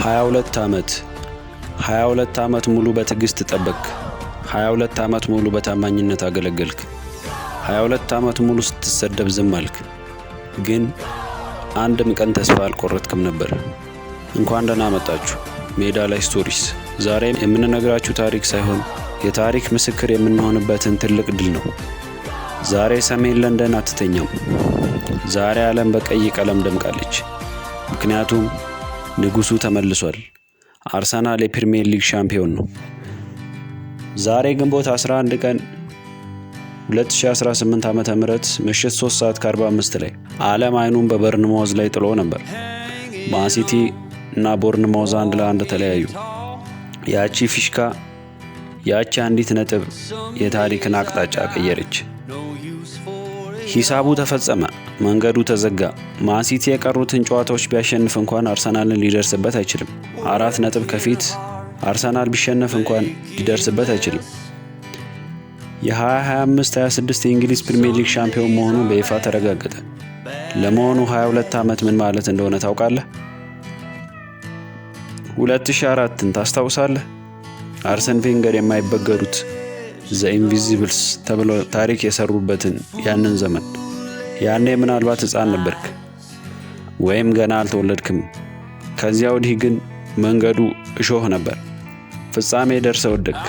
22 ዓመት፣ 22 ዓመት ሙሉ በትዕግስት ጠበቅክ። 22 ዓመት ሙሉ በታማኝነት አገለገልክ። 22 ዓመት ሙሉ ስትሰደብ ዝም አልክ። ግን አንድም ቀን ተስፋ አልቆረጥክም ነበር። እንኳን ደህና መጣችሁ ሜዳ ላይ Stories። ዛሬ የምንነግራችሁ ታሪክ ሳይሆን የታሪክ ምስክር የምንሆንበትን ትልቅ ድል ነው። ዛሬ ሰሜን ለንደን አትተኛም። ዛሬ ዓለም በቀይ ቀለም ደምቃለች። ምክንያቱም ንጉሱ ተመልሷል። አርሰናል የፕሪሚየር ሊግ ሻምፒዮን ነው። ዛሬ ግንቦት 11 ቀን 2018 ዓ.ም ምሽት 3 ሰዓት ከ45 ላይ ዓለም አይኑን በበርንማውዝ ላይ ጥሎ ነበር። ማንሲቲ እና ቦርንማውዝ 1-1 ተለያዩ። ያቺ ፊሽካ፣ ያቺ አንዲት ነጥብ የታሪክን አቅጣጫ ቀየረች። ሂሳቡ ተፈጸመ። መንገዱ ተዘጋ። ማንሲቲ የቀሩትን ጨዋታዎች ቢያሸንፍ እንኳን አርሰናልን ሊደርስበት አይችልም። 4 ነጥብ ከፊት አርሰናል ቢሸነፍ እንኳን ሊደርስበት አይችልም። የ2025/26 የእንግሊዝ ፕሪምየር ሊግ ሻምፒዮን መሆኑ በይፋ ተረጋገጠ። ለመሆኑ 22 ዓመት ምን ማለት እንደሆነ ታውቃለህ? 2004ን ታስታውሳለህ? አርሰን ቬንገር የማይበገሩት The Invisibles ተብሎ ታሪክ የሰሩበትን ያንን ዘመን። ያኔ ምናልባት ሕፃን ነበርክ ወይም ገና አልተወለድክም። ከዚያ ወዲህ ግን መንገዱ እሾህ ነበር። ፍጻሜ ደርሰህ ወደቅክ።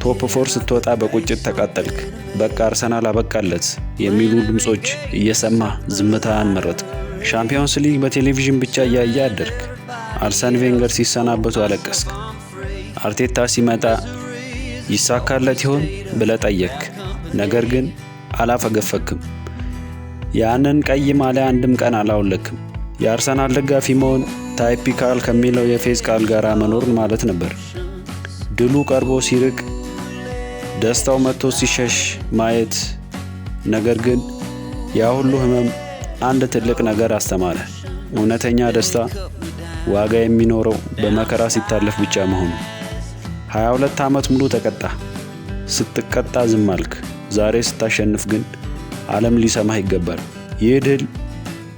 Top four ስትወጣ በቁጭት ተቃጠልክ። በቃ አርሰናል አበቃለት የሚሉ ድምፆች እየሰማህ ዝምታን መረጥክ። ሻምፒዮንስ ሊግ በቴሌቪዥን ብቻ እያየህ አደርክ። አርሰን ቬንገር ሲሰናበቱ አለቀስክ። አርቴታ ሲመጣ ይሳካለት ይሆን ብለህ ጠየቅክ። ነገር ግን አላፈገፈክም። ያንን ቀይ ማሊያ አንድም ቀን አላወለቅክም። የአርሰናል ደጋፊ መሆን typical ከሚለው የፌዝ ቃል ጋር መኖር ማለት ነበር። ድሉ ቀርቦ ሲርቅ፣ ደስታው መጥቶ ሲሸሽ ማየት። ነገር ግን ያ ሁሉ ህመም አንድ ትልቅ ነገር አስተማረ። እውነተኛ ደስታ ዋጋ የሚኖረው በመከራ ሲታለፍ ብቻ መሆኑ። 22 ዓመት ሙሉ ተቀጣህ። ስትቀጣ ዝም አልክ። ዛሬ ስታሸንፍ ግን ዓለም ሊሰማህ ይገባል። ይህ ድል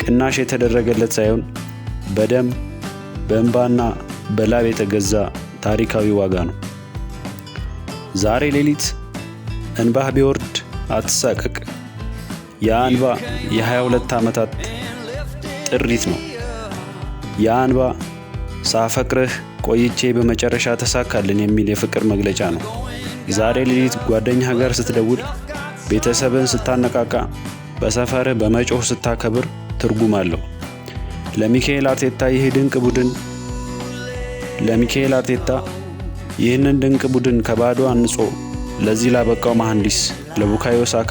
ቅናሽ የተደረገለት ሳይሆን በደም፣ በእንባና በላብ የተገዛ ታሪካዊ ዋጋ ነው። ዛሬ ሌሊት እንባህ ቢወርድ አትሳቀቅ። ያ እንባ የ22 ዓመታት ጥሪት ነው። ያ እንባ ሳፈቅርህ ቆይቼ በመጨረሻ ተሳካልን የሚል የፍቅር መግለጫ ነው። ዛሬ ሌሊት ጓደኛህ ጋር ስትደውል፣ ቤተሰብህን ስታነቃቃ፣ በሰፈርህ በመጮህ ስታከብር ትርጉም አለው። ለሚካኤል አርቴታ ይህንን ድንቅ ቡድን ከባዶ አንጾ ለዚህ ላበቃው መሐንዲስ ለቡካዮ ሳካ፣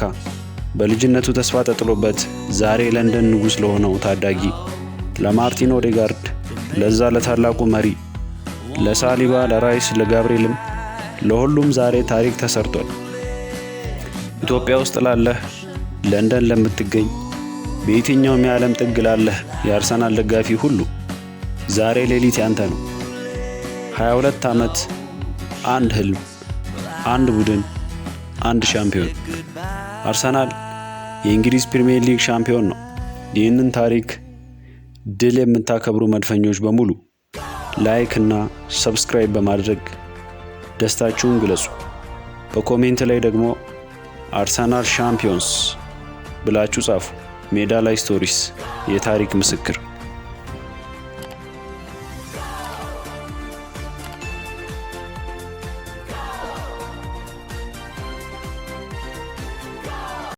በልጅነቱ ተስፋ ተጥሎበት ዛሬ ለንደን ንጉሥ ለሆነው ታዳጊ ለማርቲን ኦዴጋርድ፣ ለዛ ለታላቁ መሪ ለሳሊባ፣ ለራይስ፣ ለጋብርኤልም፣ ለሁሉም ዛሬ ታሪክ ተሰርቷል። ኢትዮጵያ ውስጥ ላለህ፣ ለንደን ለምትገኝ፣ በየትኛውም የዓለም ጥግ ላለህ የአርሰናል ደጋፊ ሁሉ ዛሬ ሌሊት ያንተ ነው። 22 ዓመት፣ አንድ ህልም፣ አንድ ቡድን፣ አንድ ሻምፒዮን። አርሰናል የእንግሊዝ ፕሪሚየር ሊግ ሻምፒዮን ነው። ይህንን ታሪክ ድል የምታከብሩ መድፈኞች በሙሉ like እና subscribe በማድረግ ደስታችሁን ግለጹ። በ comment ላይ ደግሞ "አርሰናል champions" ብላችሁ ጻፉ። ሜዳ ላይ Stories የታሪክ ምስክር።